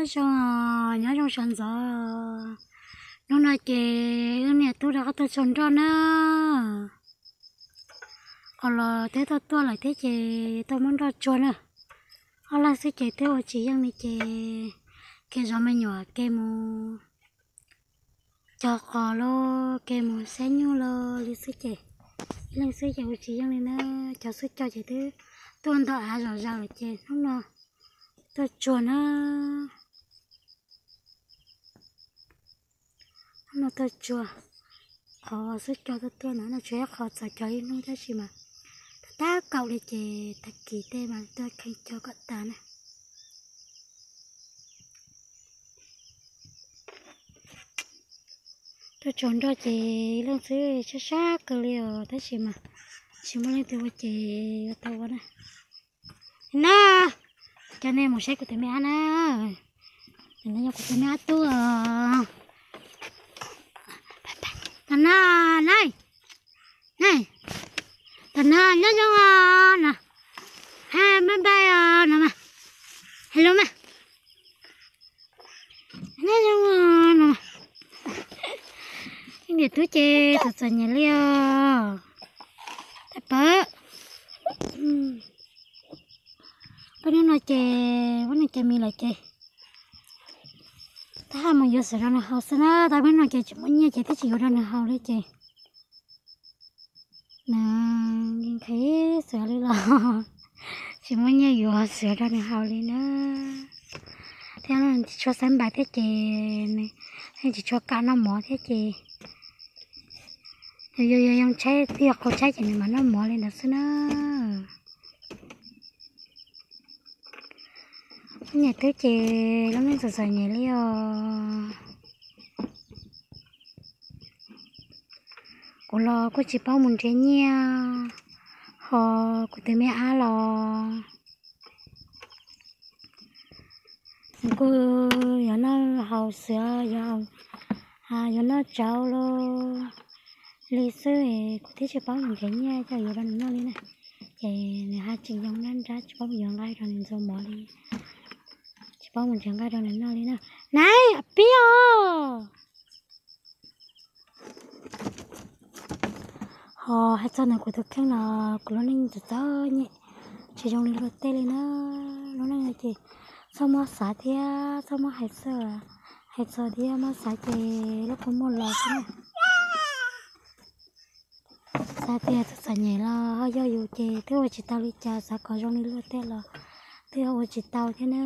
Zoo, nyob zoo sawv ntxov. Hnub no ces wb niam tub rov qab tuaj tsuag nroj na. Qhov los twb tuaj tuaj lawm thiab ces tuaj muab nroj tsuag na. Ob leeg xwb ces twb ua tsis yeej li ces, ke zov me nyuam ke mus cog qos los ke mus saib nyuj los li xwb ces, ib leeg xwb ces ua tsis yeej li na. Cog xwb cog ces twb tuaj nto av zom zaws lawm ces hnub no tuaj tsuag na. Hnub no tuaj tsuag, qhov xwb cog tuaj tuaj no no tsuas ib qho txog cog ib hnub tab sis mas tab kaum li ces tag kis tej mas tuaj kheej cog kom tas na. Tuaj tsuag nroj ces ib leeg xwb sab sab kawg li os tab sis mas tsis muaj leej twg ua ces ua tau ua na. Na, cov nej mus saib kuv tus me ab na. Tus no yog kuv tus me ab tub os. Tam no, na, na, tam no nyob zoo no. Bye bye os no mas. Hello mas. Nyob zoo no. Niam tub ces txom txom nyem li os. Tab pab, pab hnub no ces pab hnub ces mis lawm ces tab haj mus yuav xwm rau nws haus xwb na. Tab pab hnub no ces tsis muaj nyiaj ces twb tsis yuav rau nws haus li ces nws nqhis xwm li los tsis muaj nyiaj yuav xwm rau nws haus li na. Thiab tsis tshua xav npais thiab ces, tsis tshua kam noj mov thiab ces yog, yog, yog yoo tshaib, twb yog qau tshaib ces nws mam noj mov li ntawd xwb na. Niam tub ces lub neej txom txom nyem li os. Kuv los kuj tsis paub mus nrhiav nyiaj, ho kuv tus me ab los nws kuj yuav noj haus xwb, yuav noj tsau los li xwb, kuv twb tsis paub mus nrhiav nyiaj coj yuav rau nws noj li na. Ces nws haj tseem yoo nrab nrab tsis paub mus yuav nqaij rau nws ntxuag mov li, tsis paub mus nrhiav nqaij rau nws noj li na. Nab pib os. Ho hais txog ntawm kuv tus kheej los kuv lub neej txom txom nyem, tsis zoo li luag tej li na. Lub neej no ces txhob muab xav thiab txhob muab hais txog, hais txog thiab muab xav ces lub kua muag los xwb na. Xav tias txom txom nyem los ho yog yus ces twb ua tsis tau li cas, xav kom zoo li luag tej los twb ua tsis tau thiab na.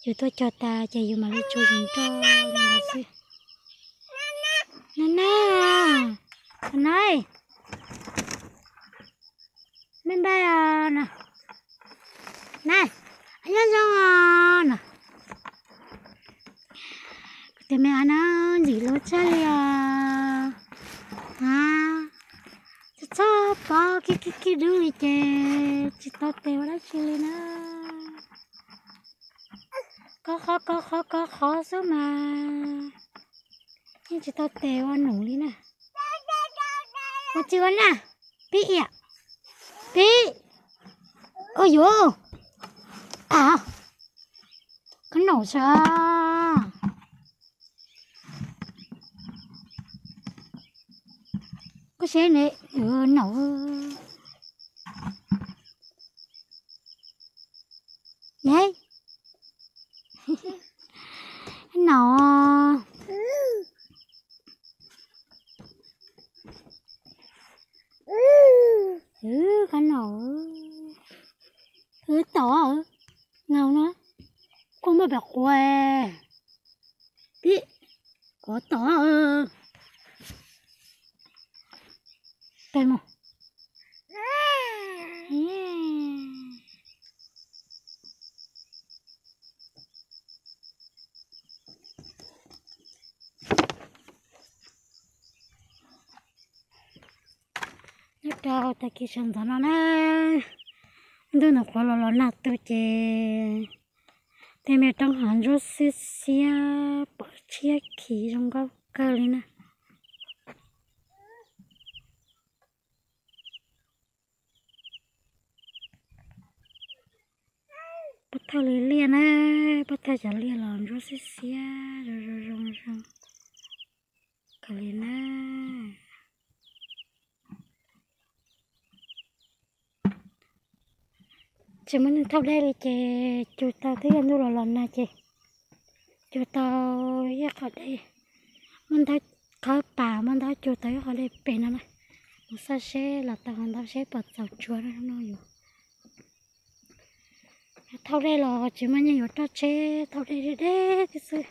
Yus tuaj cog tas ces yus mam li tsuag yus nroj li ntawd xwb. Na na, na, me npaj os no. Na, nyob zoo os no. Kuv tus me ab no ntxim hlub tshaj li os. A, txhob txhob pob kib kib kib dub li ces tsis tau tes ua dab tsi li na. Kob qhob kob qhob kob qhob xwb mas yeej tsis tau tes ua num li na. Ua tsis ua na, pib iam, pib. Ua yuav, a, koj naum sas. Koj saib ne, naum. Ye, naum. Koj naum. Tom, naum no, koj muaj pem quav, pib, quav tom. Peb mus. Nyob rau tag kis sawv ntxov no na, ntuj nws quav los los nag tu ces tej me roob hav ntsuab xiab xiab pom tshiab khiv zoo nkauj kawg li na. Thauj li liaj na, pab thauj cov liaj los ntsuab xiab xiab zoo zoo zoo zoo kawg li na. Tsis muaj neeg thauj dej li ces cug tau twb yog ntuj los los nag ces cug tau ib qho dej, muab ntaub qhawb pas muab ntaub cug tau ib qho dej pem no na. Mus xauj seb los tau qhov ntau seb puas txaus tsua no yus. Thauj dej los tsis muaj nyiaj yuav roj tsheb, thauj dej deb deb thiab xwb.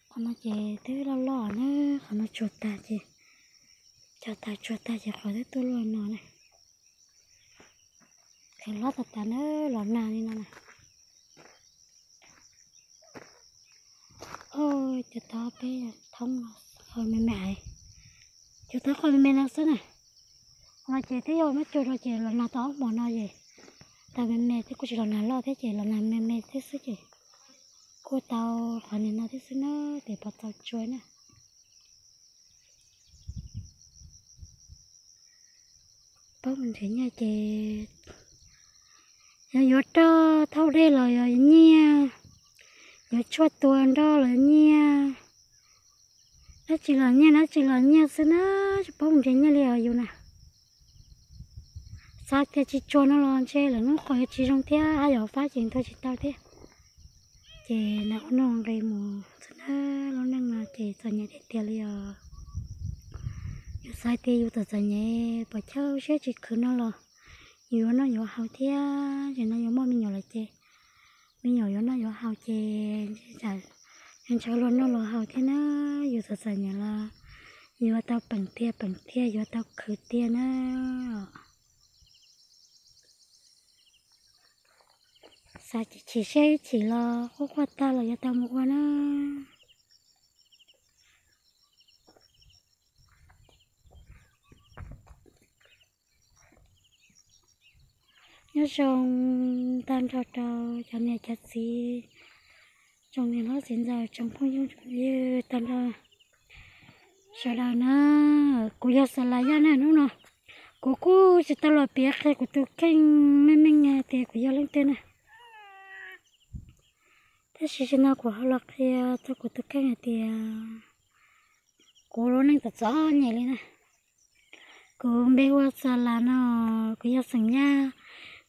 Qhov no ces twb loj loj na, qhov no tsuag tag ces, cog tag tsuag tag ces qhov twb tuaj luaj no na. Qhov hlob tas tas na, los nag li no na. Cov tod peb thoob qhov me me, cov tod qhov me me no xwb na. Qhov no ces twb yog muab cog rau ces los nag tau ob hmos no ces tau me me thiab, kuj tsis los nag loj thiab ces los nag me me thiab xwb ces kuj tau qhov nim no thiab xwb na, ces puas txaus tsua na. Paub mus nrhiav nyiaj ces yog yuav roj thauj dej los yog nyiaj, yuav tshuaj tua nroj los nyiaj, dab tsi los nyiaj, dab tsi los nyiaj xwb na, tsis paub mus nrhiav nyiaj li os yus na. Xav tias tsis tsuag no los ntshe lawm hnub qhov yuav tsis zoo thiab, haj yam fab ces nthua tsis tau thiab. Ces nws ua nuj nqi mus xwb na, lub neej no ces txom nyem tiag tiag li os. Yus xav tias yus txom txom nyem pom chaw siab tsis khwv no los yus yuav noj yuav haus thiab, ces no yuav muaj me nyuam lawm ces me nyuam yuav noj yuav haus ces ntshaw luag noj luag haus thiab na. Yus txom txom nyem los yuav tau peem tiag peem tiag, yuav tau khwv tiag na. Xav chim siab ib chim los quaj quaj tag los yuav tau mus ua na. Nyob zoo tag nrho rau cov niam cov txiv, tsoom niam hlob txiv ntxawm, tsoom phooj ywg tag nrho sawv daws na. Kuv yog Xa Las Yaj na. Hnub no kuv kuj tsis tau los piav qhia kuv tus kheej meej meej hais tias kuv yog leej twg na, tab sis tam sim no kuv ho los qhia txog kuv tus kheej hais tias kuv lub neej txom txom nyem li na. Kuv npe hu ua Xa Las no, kuv yog xeem Yaj,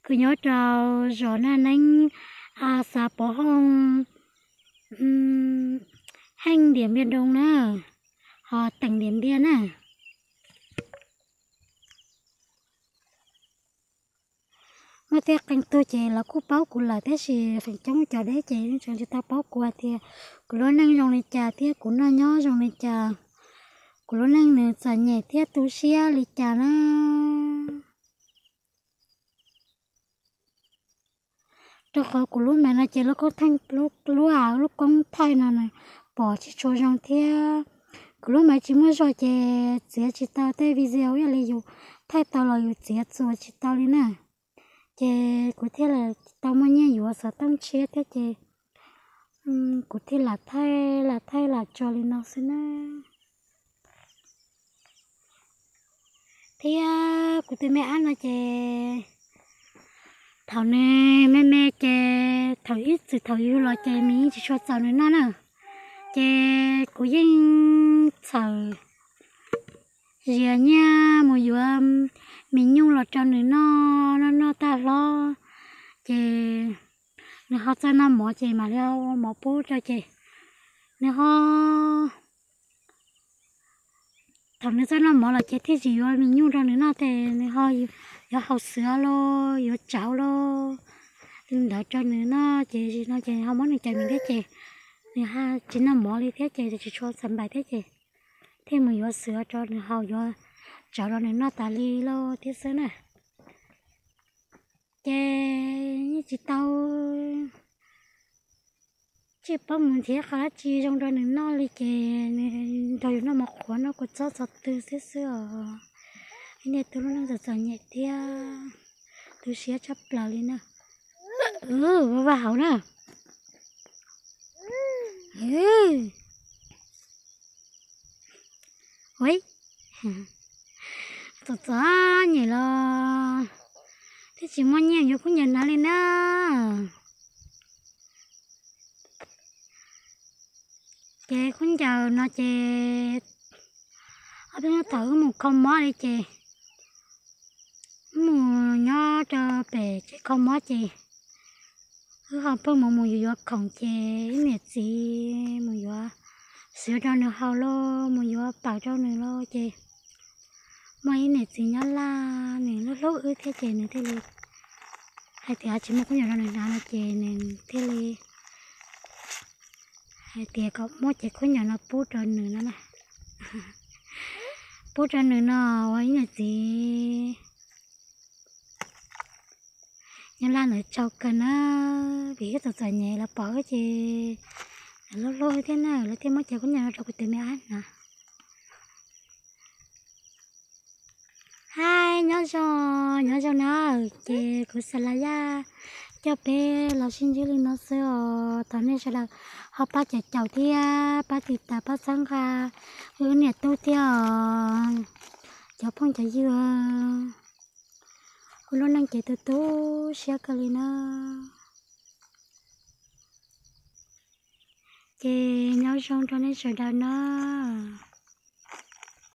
kuv nyob rau zos Naj Neeb, xav Pov Hooj, heej Diam Npiaj Doo na, ho teem Diam Npiaj na. Muaj tej qee tug ces lawv kuj paub kuv lawm tab sis feem coob cov deb ces tseem tsis tau paub kuv hais tias kuv lub neej zoo li cas thiab kuv noj nyob zoo li cas, kuv lub neej nws txom nyem thiab tu siab li cas na. Rau qhov kuv lub mav no ces lub koob thaij, lub, lub, lub koob thaij no nws pom tsis tshua zoo thiab. Kuv lub mav tsis muaj zog ces txiav tsis tau tej video ib yam li yus thaij tau los yus txiav txuas tsis tau li na. Ces kuv thiaj li tau muaj nyiaj yuav xov tooj tshiab thiab ces kuv thiaj lam thaij lam thaij lam tso li no xwb na. Thiab kuv tus me ab no ces thaum nws me me ces thaum ib txwm thaum yug los ces nws yeej tsis tshua txaus nws noj na. Ces kuv yeej txhawm zias nyiaj mus yuav me nyuj los rau nws noj, noj noj tag hlob ces nws ho txawj noj mov ces mam li ua mov pub rau ces nws ho, thaum nws txawj noj mov los ces thiaj tsis yuav me nyuj rau nws noj ces nws ho yuav haus xwb los yuav tsauv los li ntawd rau nws noj ces no ces ho muab nws cais mus thiab ces nws ho tsis noj mov li thiab ces tsis tshua xav npais thiab ces thiaj mus yuav xwb rau nws haus, yuav tsauv rau nws noj tas li lauj thiab xwb na. Ces yeej tsis tau, tsis paub mus nrhiav qhov dab tsi zoo rau nws noj li ces nws nrog yus noj mov qhuav noj kua txob txog twg xwb xwb os. Ib niag tub lub neej txom txom nyem thiab tu siab tshaj plaws li na. Vaj vaj hauv na. Ub, txom txom nyem los twb tsis muaj nyiaj yuav khaub ncaws hnav li na. Ces khaub ncaws no ces ob peb hnub thaum wb mus kho mob li ces wb mus nyob rau pem tsev kho mob ces wb ho pheej mus mus yuav yuav khoom ces ib niam txiv mus yuav xyuav rau nws haus los mus yuav pawm rau nws los ces muaj ib niam txiv nyob Laj nws hlub hlub wb thiab ces nws thiaj li hais tias tsis muaj khaub ncaws rau nws hnav no ces nws thiaj li hais tias kom muab cev khaub ncaws no pub rau nws no na. Pub rau nws no ua ib niam txiv nyob Laj ntawd tsaug kawg na, vim wb txom txom nyem los pom wb ces lawv hlub hlub wb thiab na, lawv thiaj muab cev khaub ncaws no rau kuv tus me ab hnav. Hais nyob zoo, nyob zoo na, ces kuv Xas Las Yaj coj peb los sib ntsib li no xwb os. Thov nej sawv daws ho pab caum caum thiab pab tiv tas pab txhawb nqa wb niam tub thiab os. Cov phooj cov ywg, wb lub neej ces tu tu siab kawg li na. Ces nyob zoo rau nej sawv daws na.